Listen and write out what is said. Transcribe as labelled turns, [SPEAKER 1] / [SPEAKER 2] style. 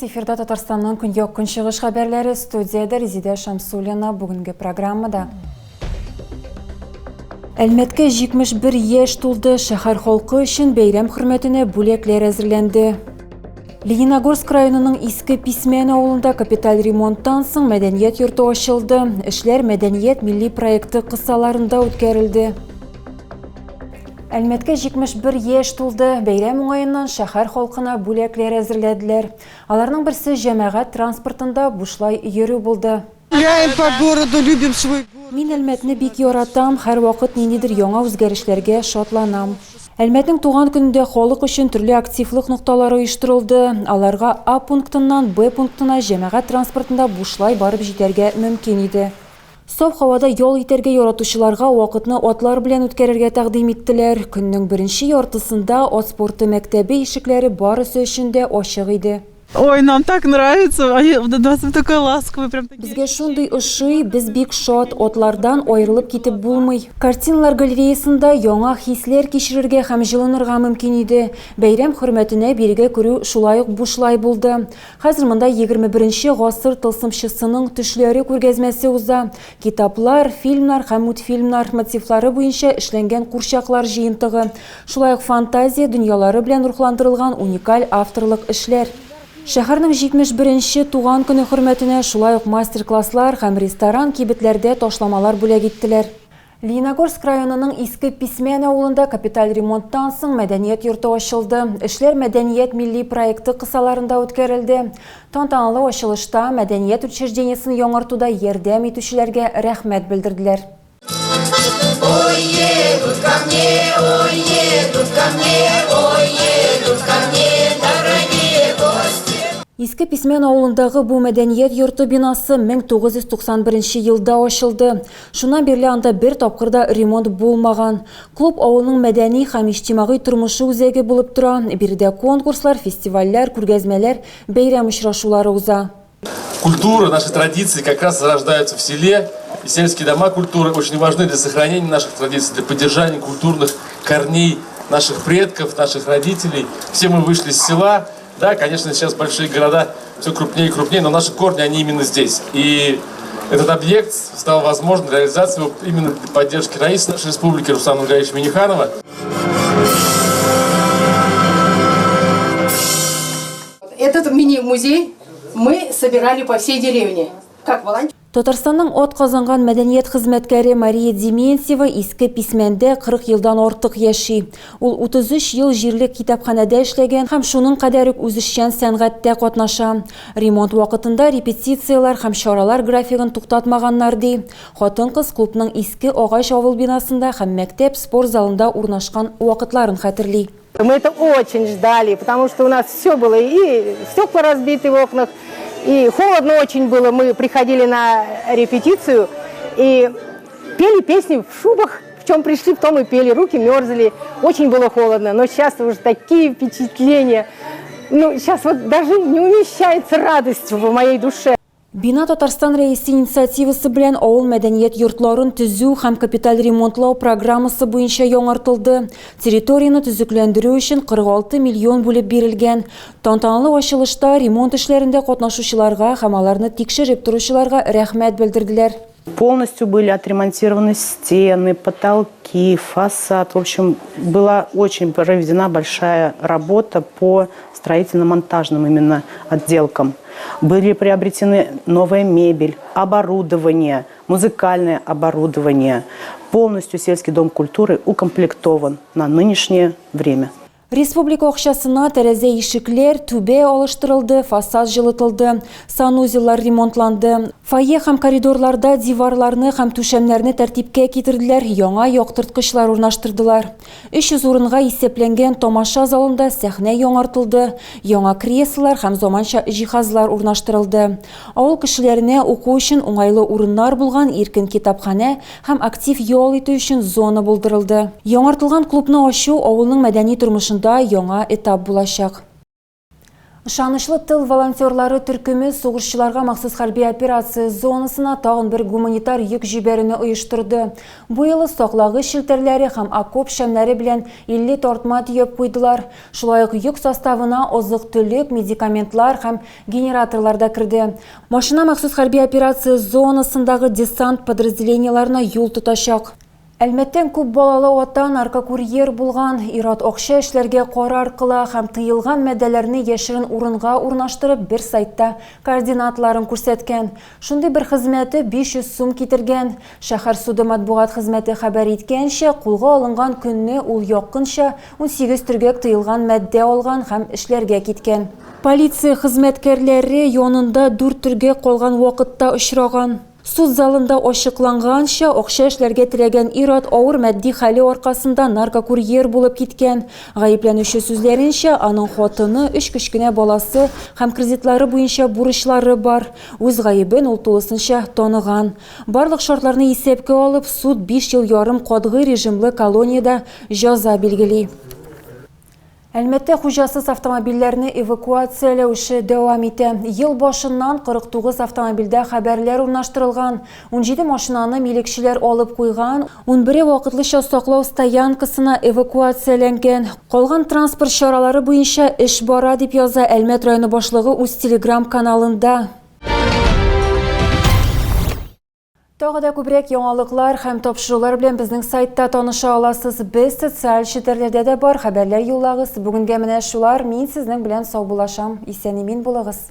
[SPEAKER 1] Эфирда Татарстанның көньяк-көнчыгыш хәбәрләре. Студиядә Резидә Шамсуллина. Бүгенге программада. Әлмәткә 71 яшь тулды. Шәһәр халкы өчен бәйрәм хөрмәтенә бүләкләр әзерләнде. Лениногорск районының Иске Писмән авылында капиталь ремонттан соң мәдәният йорты ачылды. Эшләр Мәдәният милли проекты кысаларында үткәрелде. Әлмәткә 71 яшь тулды. Бәйрәм уңаеннан шәһәр халкына бүләкләр әзерләделәр. Аларның берсе җәмәгать транспортында бушлай йөрү булды.
[SPEAKER 2] Гуляем по городу, любим свой город.
[SPEAKER 1] Мин Әлмәтне бик яратам, һәрвакыт ниндидер яңа үзгәрешләргә шатланам. Әлмәтнең туган көнендә халык өчен төрле активлык нокталары оештырылды. Аларга А пунктыннан Б пунктына җәмәгать транспортында бушлай барып җитәргә мөмкин иде. Саф һавада ял итәргә яратучыларга вакытны атлар белән үткәрергә тәкъдим иттеләр. Көннең беренче яртысында ат спорты мәктәбе ишекләре барысы өчен дә ачык иде.
[SPEAKER 2] Ой, нам так нравится, они такой ласковый, прям такие.
[SPEAKER 1] Безгә шундый ошый, без бик шат, атлардан аерылып китеп булмый. Картиналар галереясында яңа хисләр кичерергә һәм җылынырга мөмкин иде. Бәйрәм хөрмәтенә бирегә керү шулай ук бушлай булды. Хәзер монда 21 гасыр тылсымчысының төшләре күргәзмәсе уза. Китаплар, фильмнар һәм мультфильмнар мотивлары буенча эшләнгән курчаклар җыентыгы, шулай ук фантазия дөньялары белән рухландырылган уникаль авторлык эшләр. Шәһәрнең 71 нче туган көне хөрмәтенә шулай ук мастер-класслар һәм ресторан-кибетләрдә ташламалар бүләк иттеләр. Лениногорск районының Иске Писмән авылында капиталь ремонттан соң мәдәният йорты ачылды. Эшләр Мәдәният милли проекты кысаларында үткәрелде. Тантаналы ачылышта мәдәният учреждениесен яңартуда ярдәм итүчеләргә рәхмәт белдерделәр.
[SPEAKER 3] Ой, едут ко мне, ой, едут ко мне, ой, едут ко мне, дорогие гости.
[SPEAKER 1] Иске Писмән авылындагы бу мәдәният йорты бинасы 1991 елда ачылды. Шуннан бирле анда бер тапкыр да ремонт булмаган. Клуб авылның мәдәни һәм иҗтимагый тормышы үзәге булып тора. Биредә конкурслар, фестивальләр, күргәзмәләр, бәйрәм очрашулары уза.
[SPEAKER 4] Культура, наши традиции как раз зарождаются в селе. И сельские дома культуры очень важны для сохранения наших традиций, для поддержания культурных корней наших предков, наших родителей. Все мы вышли с села. Да, конечно, сейчас большие города все крупнее и крупнее, но наши корни, они именно здесь. И этот объект стал возможным реализацию именно для поддержки Раисы нашей республики Рустама Нургалиевича Минниханова.
[SPEAKER 5] Этот мини-музей мы собирали по всей деревне. Как волонтеры.
[SPEAKER 1] Татарстанның атказанган мәдәният хезмәткәре Мария Дементьева Иске Писмәндә 40 елдан артык яши. Ул 33 ел җирле китапханәдә эшләгән һәм шуның кадәр үк үзешчән сәнгатьтә катнаша. Ремонт вакытында репетицияләр һәм чаралар графигын туктатмаганнар, ди. Хатын-кыз клубның иске агач авыл бинасында һәм мәктәп спорт залында урнашкан вакытларын хәтерли.
[SPEAKER 5] Мы это очень ждали, потому что у нас все было, и стекла разбиты в окнах, и холодно очень было. Мы приходили на репетицию и пели песни в шубах, в чем пришли, в том и пели, руки мерзли, очень было холодно. Но сейчас уже такие впечатления, ну, сейчас вот даже не умещается радость в моей душе.
[SPEAKER 1] Бина Татарстан Рәисе инициативасы белән авыл мәдәният йортларын төзү һәм капиталь ремонтлау программасы буенча яңартылды. Территорияне төзекләндерү өчен 46 миллион бүлеп бирелгән. Тантаналы ачылышта ремонт эшләрендә катнашучыларга һәм аларны тикшереп торучыларга рәхмәт белдерделәр.
[SPEAKER 6] Полностью были отремонтированы стены, потолки, фасад. В общем, была очень проведена большая работа по строительно-монтажным именно отделкам. Были приобретены новая мебель, оборудование, музыкальное оборудование. Полностью сельский дом культуры укомплектован на нынешнее время.
[SPEAKER 1] Республика акчасына тәрәзә-ишекләр, түбә алыштырылды, фасад җылытылды, санузеллар ремонтланды. Фойе һәм коридорларда диварларны һәм түшәмнәрне тәртипкә китерделәр, яңа яктырткычлар урнаштырдылар. 300 урынга исәпләнгән тамаша залында сәхнә яңартылды, яңа креслолар һәм заманча җиһазлар урнаштырылды. Авыл кешеләренә уку өчен уңайлы урыннар булган иркен китапханә һәм актив ял итү өчен зона булдырылды. Яңартылган клубны ачу авылның мәдәни тормышында яңа этап булачак. Ышанычлы тыл волонтерлары төркеме сугышчыларга махсус хәрби операция зонасына тагын бер гуманитар йөк җибәрүне оештырды. Бу юлы саклагыч челтәрләре һәм окоп шәмнәре белән 50 тартма төяп куйдылар. Шулай ук йөк составына азык-төлек, медикаментлар һәм генераторлар да керде. Машина махсус хәрби операция зонасындагы десант подразделениеләренә юл тотачак. Әлмәттән күп балалы ата наркокурьер булган. Ир-ат акча эшләргә карар кыла һәм тыелган матдәләрне яшерен урынга урнаштырып, бер сайтта координатларын күрсәткән. Шундый бер хезмәте 500 сум китергән. Шәһәр суды матбугат хезмәте хәбәр иткәнчә, кулга алынган көнне ул якынча 18 төргәк тыелган матдә алган һәм эшләргә киткән. Полиция хезмәткәрләре янында дүрт төргәк калган вакытта очраган. Суд залында ачыкланганча, акча эшләргә теләгән ир-ат авыр матди хәле аркасында наркокурьер булып киткән. Гаепләнүче сүзләренчә, аның хатыны, өч кечкенә баласы һәм кредитлары буенча бурычлары бар. Үз гаебен ул тулысынча таныган. Барлык шартларны исәпкә алып, суд биш ел ярым катгый режимлы колониядә җәза билгели. Әлмәттә хуҗасыз автомобильләрне эвакуацияләү эше дәвам итә. Ел башыннан 49 автомобильдә хәбәрләр урнаштырылган. 17 машинаны милекчеләр алып куйган, унбере вакытлыча саклау стоянкасына эвакуацияләнгән. Калган транспорт чаралары буенча эш бара, дип яза Әлмәт районы башлыгы үз телеграм-каналында. Тагы да күбрәк яңалыклар һәм тапшырулар белән безнең сайтта таныша аласыз. Без социаль челтәрләрдә дә бар, хәбәрләр юллагыз. Бүгенгә менә шулар. Мин сезнең белән саубуллашам. Исән-имин булыгыз.